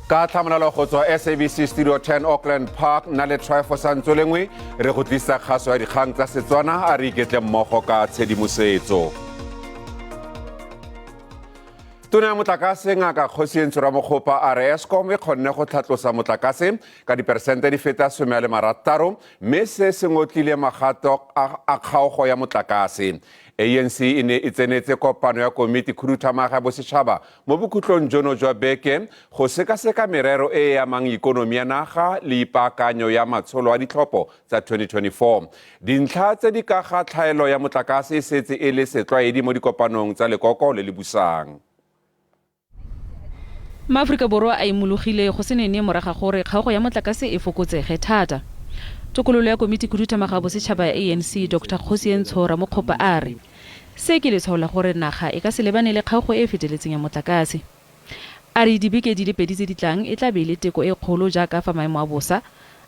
Ka tlhamalalo go tswa SABC Studio 10, Auckland Park, nna le Tryphosa Ntsolengwe re go tlisa kgaso ya dikgang tsa Setswana. A re iketle mmogo ka tshedimosetso. Tona ya motlakase, Ngaka Kgosientsho Ramokgopa, a re Eskom e kgonne go tlhatlosa motlakase ka diperesente di feta 60, mme se se ngotlile magato a kgaogo ya motlakase. ANC e ne e tsenetse kopano ya komiti khuduthamaga ya bosetšhaba mo bokhutlong jono jwa beke go sekaseka merero e e amang ikonomi ya naga le ipaakanyo ya matsholo a ditlhopho tsa 2024. Dintlha tse di ka ga tlhaelo ya motlakase e setse e le setlwaedi mo dikopanong tsa lekoko le le busang. Maaforika Borwa a imologile go se nene morago ga gore kgaogo ya motlakase e fokotsege thata. Tokololo ya Komiti Khuduthamaga ya Bosetšhaba ya ANC, Doctor Kgosientsho Ramokgopa a re se ke letshwao la gore naga e ka se lebane le kgaogo e e feteletseng ya motlakase. A re dibeke di le pedi tse di tlang e tla be e le teko e kgolo jaaka fa maemo a bosa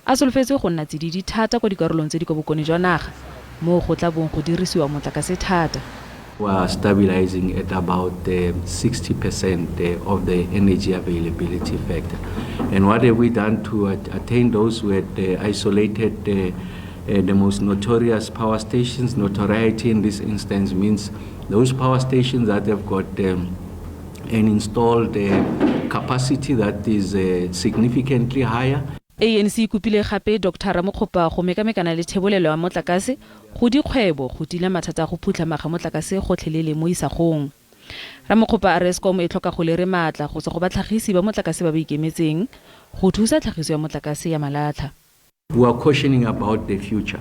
a solofetswe go nna tsididi thata kwa dikarolong tse di kwa bokone jwa naga moo go tla bong go dirisiwa motlakase thata. We are stabilizing at about 60% of the energy availability factor. And what have we done to attain those? We had isolated the most notorious power stations. Notoriety in this instance means those power stations that have got an installed capacity that is significantly higher. ANC e kopile gape Doctor Ramokgopa go mekamekana le thebolelo ya motlakase go dikgwebo go tila mathata a go phutlhama ga motlakase gotlhelele mo isagong. Ramokgopa a re Eskom e tlhoka go lere maatla go tswa go batlhagisi ba motlakase ba ba ikemetseng go thusa tlhagiso ya motlakase ya malatlha. We are cautioning about the future.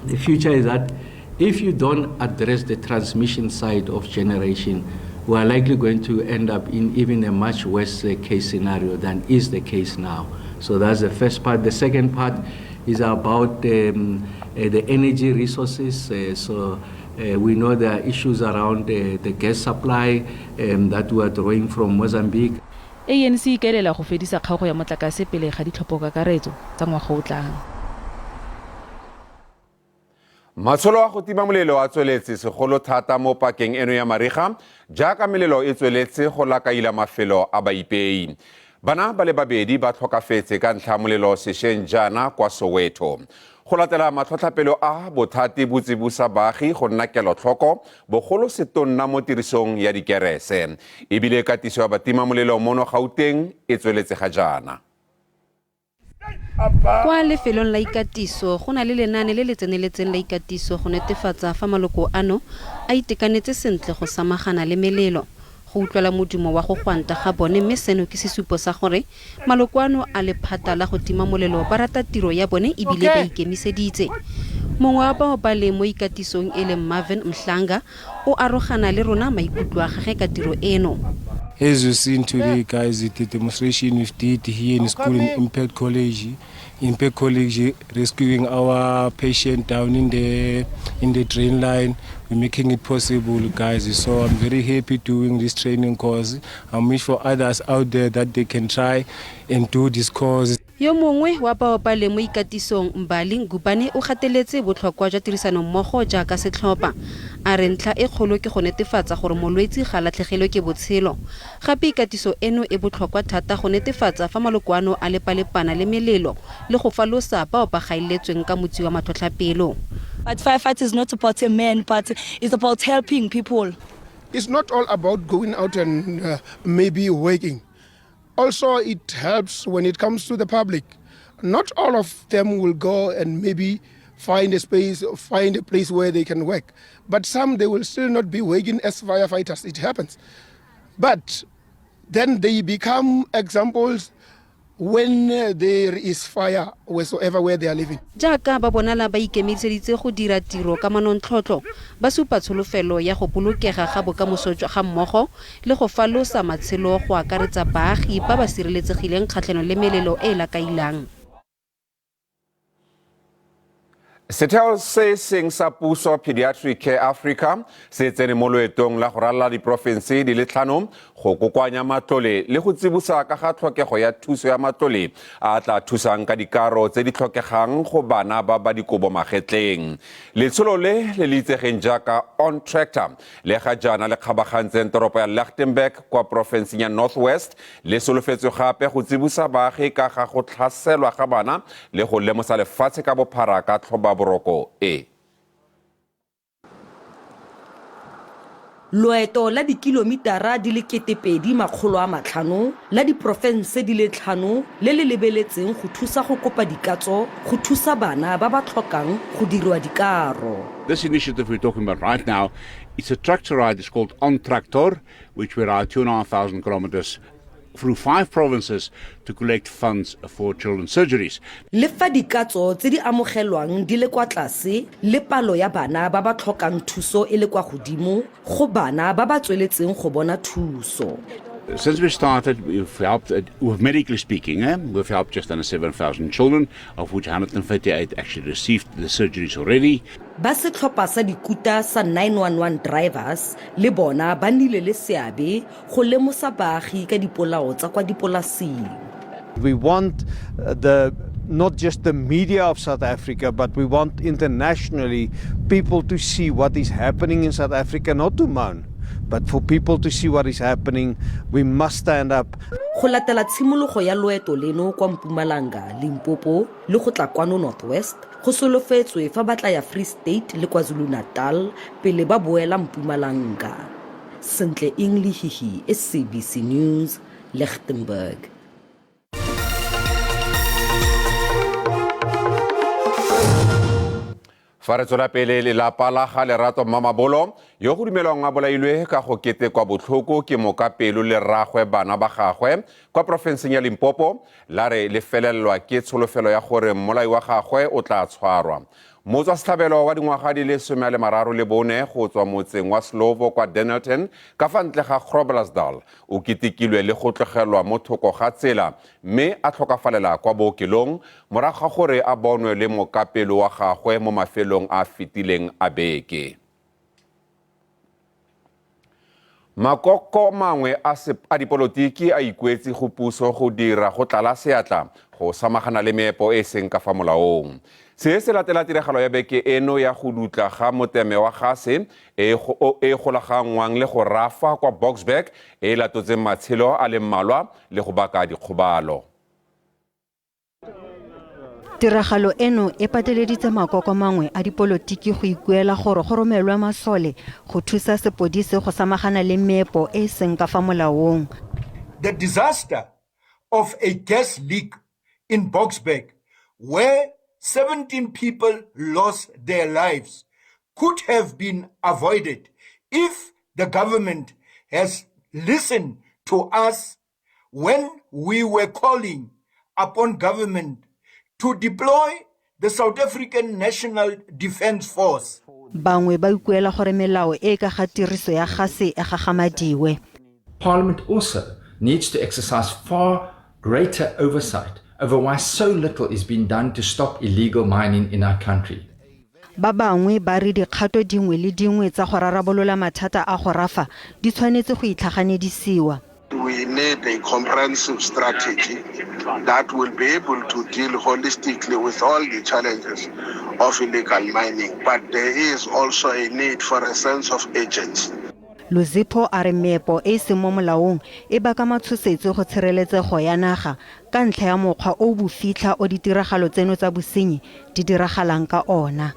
The future is that if you don't address the transmission side of generation, we are likely going to end up in even a much worse case scenario than is the case now. So that's the first part. The second part is about the energy resources. So we know there are issues around the gas supply that we are drawing from Mozambique. ANC e ikaelela go fedisa kgaogo ya motlakase pele ga ditlhopho kakaretso tsa ngwaga o tlang. Matsholo a go tima molelo a tsweletse segolo thata mo pakeng eno ya mariga jaaka melelo e tsweletse go lakaila mafelo a baipei. Bana ba le babedi ba tlhokafetse ka ntlha ya molelo sešweng jaana kwa Soweto. Go latela matlhotlhapelo a, bothati bo tsibosa baagi go nna kelotlhoko bogolo setonna mo tirisong ya dikerese. Ebile katiso ya batima molelo mono Gauteng e tsweletse ga jaana. Kwa lefelong la ikatiso go na le lenaane le le tseneletseng la ikatiso go netefatsa fa maloko ano a itekanetse sentle go samagana le melelo. Go utlwala modumo wa go gwanta ga bone mme seno ke sesupo sa gore maloko ano a lephata la go tima molelo ba rata tiro ya bone ebile ba ikemiseditse. Mongwe wa bao ba leng mo ikatisong e leng Marvin Mhlanga o arogana le rona maikutlo a gagwe ka tiro eno. As you've seen today, guys, the demonstration we did here in school in Impact College, Impact College rescuing our patient down in the drain line. We're making it possible, guys. So I'm very happy doing this training course. I wish for others out there that they can try and do this course. Yo mongwe wa bao ba leng mo ikatisong, Mbali Ngubane, o gateletse botlhokwa jwa tirisanommogo jaaka setlhopha. A re ntlha e kgolo ke go netefatsa gore molwetsi ga latlhegelwe ke botshelo. Gape ikatiso eno e botlhokwa thata go netefatsa fa maloko ano a lepalepana le melelo le go falosa bao ba gaeletsweng ka motsi wa matlhotlhapelo. But firefighting is not about a man, but it's about helping people. It's not all about going out and maybe working. Also, it helps when it comes to the public. Not all of them will go and maybe find a space, find a place where they can work. But some, they will still not be working as firefighters. It happens. But then they become examples when there is fire wheresoever where they are living. Jaaka ba bonala ba ikemiseditse go dira tiro ka manontlhotlho, ba supa tsholofelo ya go bolokega ga bokamoso ga mmogo le go falosa matshelo go akaretsa baagi ba ba sireletsegileng kgatlhanong le melelo e e lakailang. Setheo se seng sa puso Pediatric Care Africa se tsene mo loetong la go ralala diporofense di le tlhano go kokoanya matlole le go tsibosa ka ga tlhokego ya thuso ya matlole a tla thusang ka dikaro tse di tlhokegang go bana ba ba dikobo magetleng. Letsholo le le le itsegeng jaaka On Tractor le ga jaana le kgabagantseng toropo ya Lichtenburg kwa porofenseng ya North West le solofetswe gape go tsibosa baagi ka ga go tlhaselwa ga bana le go lemosa lefatshe ka bophara ka tlhobaboroko e. Loeto la dikilomitara di le 2500 la diporofense di le tlhano le le lebeletseng go thusa go kopa dikatso go thusa bana ba ba tlhokang go dirwa dikaro. This initiative we're talking about right now, it's a tractor ride. It's called On Tractor, which we ride 2,500 kilometers through five provinces to collect funds for children's surgeries. Le fa dikatso tse di amogelwang di le kwa tlase le palo ya bana ba ba tlhokang thuso e le kwa godimo go bana ba ba tsweletseng go bona thuso. Since we started, we've helped, medically speaking, we've helped just under 7,000 children, of which 138 actually received the surgeries already. Ba setlhopha sa dikuta sa 911 Drivers le bona ba nnile le seabe go lemosa baagi ka dipolao tsa kwa dipolasing. We want the not just the media of South Africa, but we want internationally people to see what is happening in South Africa, not to moan, but for people to see what is happening. We must stand up. Go latela tshimologo ya loeto leno kwa Mpumalanga, Limpopo le go tla kwano North West, go solofetswe fa ba tla ya Free State le KwaZulu-Natal pele ba boela Mpumalanga. Sentle Inglehihi, SABC News, Lichtenburg. Fa re tswela pele, lelapa la ga Lerato Mamabolo, yo go dumelwang a bolailwe ka go ketekwa botlhoko ke mokapelo le rragwe bana ba gagwe kwa porofenseng ya Limpopo, la re le felelwa ke tsholofelo ya gore mmolai wa gagwe o tla tshwarwa. Motswa setlhabelo wa dingwaga di le 34 go tswa motseng wa Slovo kwa Dennilton ka fa ntle ga Groblersdal o ketekilwe le go tlogelwa mo thoko ga tsela mme a tlhokafalela kwa bookelong morago ga gore a bonwe le mokapelo wa gagwe mo mafelong a fetileng a beke. Makoko mangwe a dipolotiki a ikuetse go puso go dira go tlala seatla go samagana le meepo e seng ka fa molaong. Se se latela tiragalo ya beke eno ya go dutla ga moteme wa gase e golaganngwang le go rafa kwa Boksburg e latotseng matshelo a le mmalwa le go baka dikgobalo. Tiragalo eno e pateleditse makoko mangwe a dipolotiki go ikuela gore go romelwe masole go thusa sepodisi go samagana le meepo e seng ka fa molaong. The disaster of a gas leak in Boksburg, where 17 people lost their lives, could have been avoided if the government has listened to us when we were calling upon government to deploy the South African National Defence Force. Bangwe ba ikuela gore melao e ka ga tiriso ya gase e gagamadiwe. Parliament also needs to exercise far greater oversight over why so little is being done to stop illegal mining in our country. Ba bangwe ba re dikgato dingwe le dingwe tsa go rarabolola mathata a go rafa di tshwanetse go itlhaganedisiwa. We need a comprehensive strategy that will be able to deal holistically with all the challenges of illegal mining. But there is also a need for a sense of urgency. Luzipho a re meepo e seng mo molaong e baka matshosetsi go tshireletsego ya naga ka ntlha ya mokgwa o bofitlha o ditiragalo tseno tsa bosenyi di diragalang ka ona.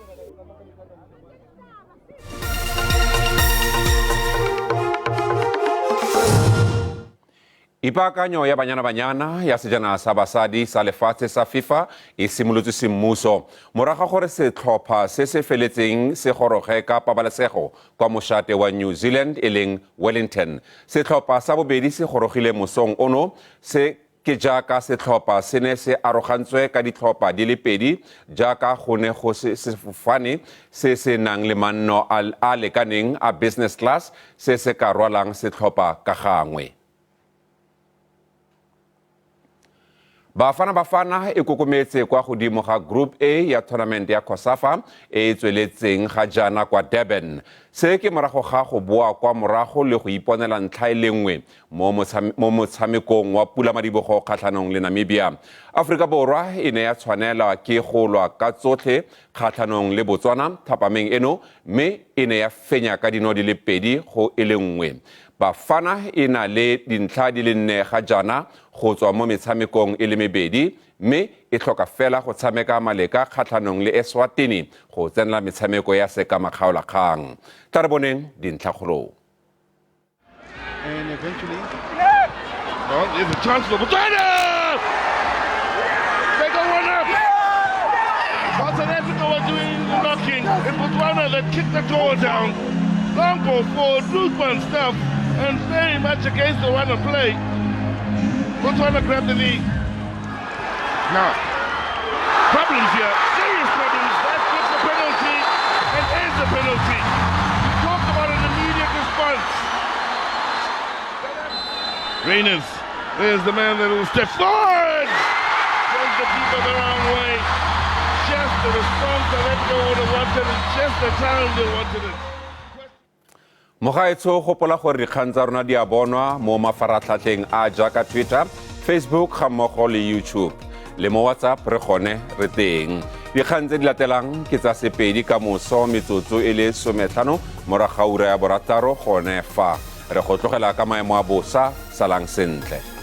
Ipaakanyo ya Banyana Banyana ya sejana sa basadi sa lefatshe sa FIFA e simolotse semmuso morago ga gore setlhopha se se feletseng se goroge ka pabalesego kwa mošate wa New Zealand e leng Wellington. Setlhopha sa bobedi se gorogile mosong ono se ke jaaka setlhopha se ne se arogantswe ka ditlhopha di le pedi jaaka go ne go se sefofane se se nang le manno a lekaneng a business class se se ka rwalang setlhopha ka gangwe. Bafana Bafana e kokometse kwa godimo ga Group A ya tournament ya COSAFA e e tsweletseng ga jaana kwa Durban. Se ke morago ga go boa kwa morago le go iponela ntlha e le nngwe mo motshamekong wa pulamadibogo kgatlhanong le Namibia. Aforika Borwa e ne ya tshwanelwa ke go lwa ka tsotlhe kgatlhanong le Botswana thapameng eno mme e ne ya fenya ka dino di le 2 go e le 1. Bafana e na le dintlha di le 4 ga jaana go tswa mo metshamekong e le mebedi mme e tlhoka fela go tshameka maleka kgatlhanong le Eswatini go tsenela metshameko ya sekamakgaolakgang. Tla re boneng dintlhakgolo. And eventually, well, there's a chance for Botswana! They go one up! While South Africa was doing the knocking, it's Botswana that kicked the door down. Long ball forward, loose one stuff, and very much against the run of play. Botswana grabbed the lead. Now, problems here, serious problems. That gets a penalty, and is a penalty. You talk about an immediate response. Rayners, there's the man that will step forward. Goes the keeper the wrong way. Just the response South Africa would have wanted, and just the time they wanted it. Mogaetsho, gopola gore dikgang tsa rona di a bonwa mo mafaratlhatlheng a jaaka Twitter, Facebook ga mmogo le YouTube, le mo WhatsApp re gone re teng. Dikgang tse di latelang ke tsa Sepedi ka moso metsotso e le 15 morago ga ura ya 6 gone fa. Re go tlogela ka maemo a bosa. Salang sentle.